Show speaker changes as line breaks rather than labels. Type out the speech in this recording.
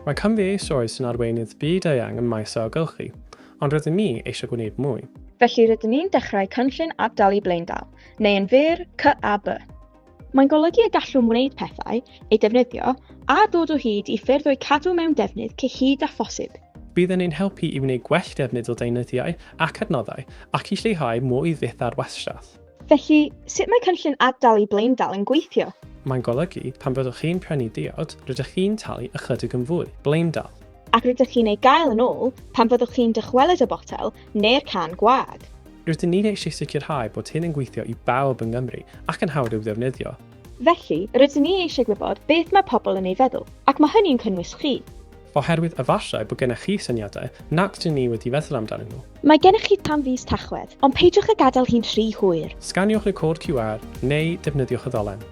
Mae Cymru eisoes yn arweinydd byd-eang ym maes ailgylchu, ond rydyn ni eisiau gwneud mwy.
Felly rydyn ni'n dechrau Cynllun Ad-dalu Blaendal, neu yn fyr, CAB. Mae'n golygu y gallwn wneud pethau, eu defnyddio, a dod o hyd i ffyrdd o'u cadw mewn defnydd cyhyd â phosib.
Bydd yn ein helpu i wneud gwell defnydd o ddeunyddiau ac adnoddau, ac i lleihau mwy fyth ar wastraff.
Felly, sut mae cynllun ad-dalu blaendal yn gweithio?
Mae'n golygu, pan fyddwch chi'n prynu diod, rydych chi'n talu ychydig yn fwy, blaendal.
Ac rydych chi'n ei gael yn ôl pan fyddwch chi'n dychwelyd y botel neu'r can gwag.
Rydyn ni eisiau sicrhau bod hyn yn gweithio i bawb yng Nghymru ac yn hawdd i'w ddefnyddio.
Felly, rydyn ni eisiau gwybod beth mae pobl yn ei feddwl, ac mae hynny'n cynnwys chi.
Oherwydd efallai bod gennych chi syniadau nad ydyn ni wedi feddwl amdanyn nhw.
Mae gennych chi tan fis Tachwedd, ond peidiwch â gadael hi'n rhy hwyr.
Sganiwch y cod QR neu defnyddiwch y ddolen.